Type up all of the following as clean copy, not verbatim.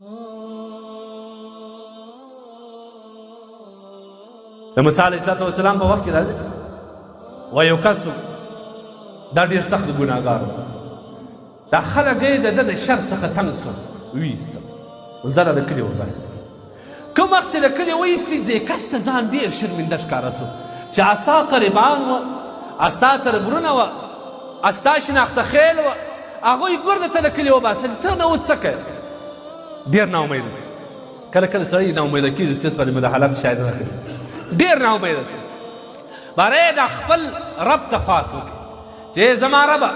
د موسی علیه السلام په وخت کې راځي و یو کس دا ډېر سخت ګناهګار و، دا خلک یې د ده د شر څخه تنګ سول، ویستل ځله د کلي وباسي. کوم وخت چې د کلي وایستي، دې کس ته ځان ډېر شرمنده ښکاره سو چې استا قریبان وه، استا تربرونه وه، استا شناخته خیل وه، هغوی ګورده ته د کلي وباسل، ته نه اوس څه کوې؟ ډېر ناامیده سو. کله کله سړی ناامیده کېږي، چې باندې مې د حالت شاهد نه کوي، ډېر ناامیده سو. باره یې د خپل رب ته خواست وکړي چې زما ربه،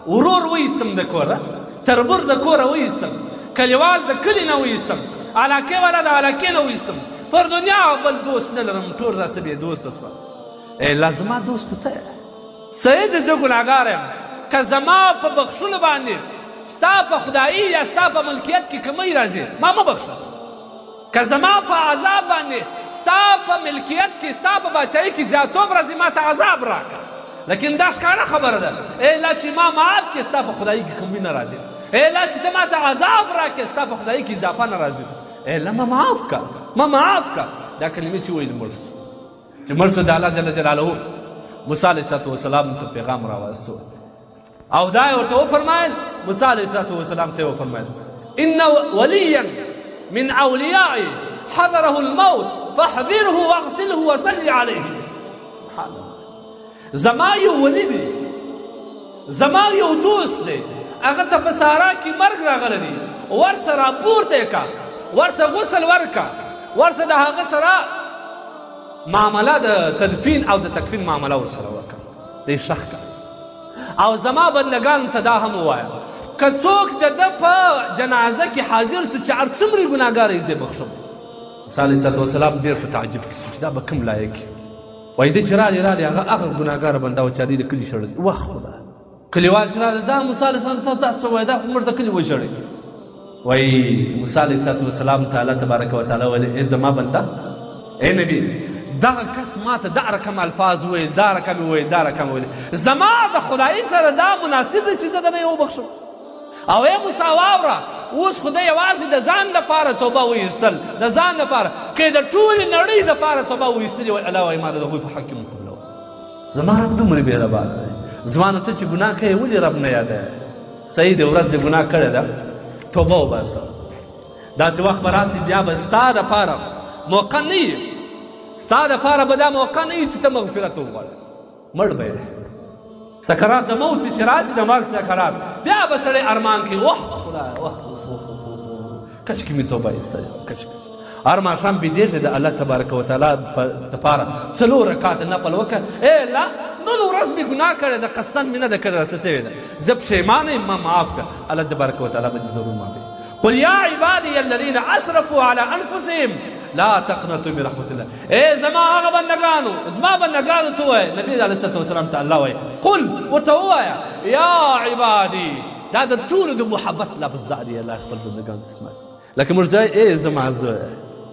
ورور وایستم د کوره، تربور د کوره وایستم، کلیوال د کلي نه وایستم، علاقې والا د علاقې نه وایستم، پر دنیا بل دوست نه لرم، ټول راسه بې دوسته سوه. ای الله زما دوست خو ته یې، صحیح ده زه ګناهګار یم، که زما په بخښلو باندې ستا په خدایي یا ستا په ملکیت کې کمی راځي، ما مه بخښه. که زما په عذاب باندې ستا په ملکیت کې ستا په باچایي کې زیاتوب راځي، ما ته عذاب راکړه. لیکن دا ښکاره خبره ده، ای الله چې ما معاف کړې، ستا په خدایي کې کمی نه راځي. ای الله چې ته ما ته عذاب راکړې، ستا په خدایي کې اضافه نه راځي. ای الله ما معاف کړه، ما معاف کړه. دا کلمې چې ویل مړ سو، چې مړ سو د الله جل جلاله موسی علیه السلام ته پیغام راواستو او دا یې ورته وفرمایل، موسی علیه السلام ته یې وفرمایل ان ولیا من اولیائي حضره الموت فاحذره واغسله وصلي عليه. سبحان الله، زما یو ولی دی، زما یو دوست دی، هغه ته په سارا کې مرګ راغلی دی، ورسه راپورته یې کړه، ورسه غسل ورکړه، ورسه د هغه سره معامله د تدفین او د تکفین معامله ورسره وکړه، دی ښخ کړه. او زما بندګانو ته دا هم ووایه که څوک د ده په جنازه کې حاضر سو چې هر څومره ګناهګار یې زه بخښم. موسی علیه السلام ډېر په تعجب کې سو چې دا به کوم لایق وي. وایي دی چې راغی راغی هغه هغه ګناهګاره بنده و چې هغه د کلي شړل. واه خدا، کلیوال چې راغلل، دا موسی علیه السلام ته تاسو وایي دا خو موږ د کلي وژړی. وایي موسی علیه السلام ته الله تبارک وتعالی ویل ای زما بنده، ای نبی، دغه کس ما ته دا رقم الفاظ وویل، دا رقم یې وویل، دا رقم وویل، زما د خدایي سره دا مناسب دی چې زه د نه یې وبخښم. او ای موسی واوره، اوس خو دی یوازې د ځان دپاره توبه وایستل، د ځان دپاره، که د ټولې نړۍ دپاره توبه وایستلې وای، الله وایي ما د هغوی په حق کې مقبوله. زما رب دومره مهربان دی، زما نه ته چې ګناه کوې ولې رب نه یادوې؟ صحیح دی، ورځ دې ګناه کړې ده، توبه وباسه. داسې وخت به راسي بیا به ستا دپاره موقع نه وي، ستا دپاره به دا موقع نه وي چې ته مغفرت وغواړې، مړ به یې. سکرات د موت چې راسي، د مرګ سکرات، بیا به سړی ارمان کوي، واه خدایه، واه کشکې مې توبه ایستلې وه، کشکې. هر ماښام بېدېږي د الله تبارک وتعالی دپاره 4 رکعته نفل وکړه. ای الله، نن ورځ مې ګناه کړې ده، قصداً مې نه ده کړې، راڅه شوې ده، زه پښېمانه یم، ما معاف کړه. الله تبارک وتعالی به دې ضرور معافوي. قل یا عبادي الذین اسرفوا علی انفسهم لا تقنطوا من رحمت الله. ای زما هغه بندګانو، زما بندګانو ته ووایه، نبی علیه الصلاة والسلام ته الله وایي قل، ورته ووایه یا عبادي. دا د ټولو د محبت لفظ دا دی، الله خپل بندګانو ته سمایي. لکه موږ ځای ای زما زوی،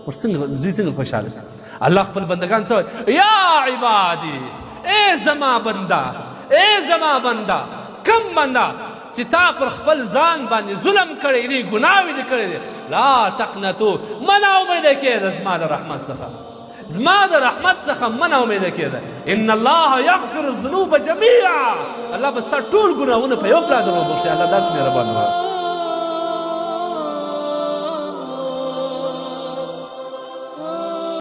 موږ څنګه زوی څنګه خوشحاله سي؟ الله خپل بندګان څه وایي؟ یا عبادي، ای زما بنده، ای زما بنده، کم بنده چې تا پر خپل ځان باندې ظلم کړی دی، ګناوې دې کړې دي، لا تقنطو، مه ناامیده کېږه زما د رحمت څخه، زما د رحمت څخه مه ناامیده کېږه. ان الله یغفر الذنوب جمیعا، الله به ستا ټول ګناهونه په یو پلا در وبخښي. الله داسې مهربان دی.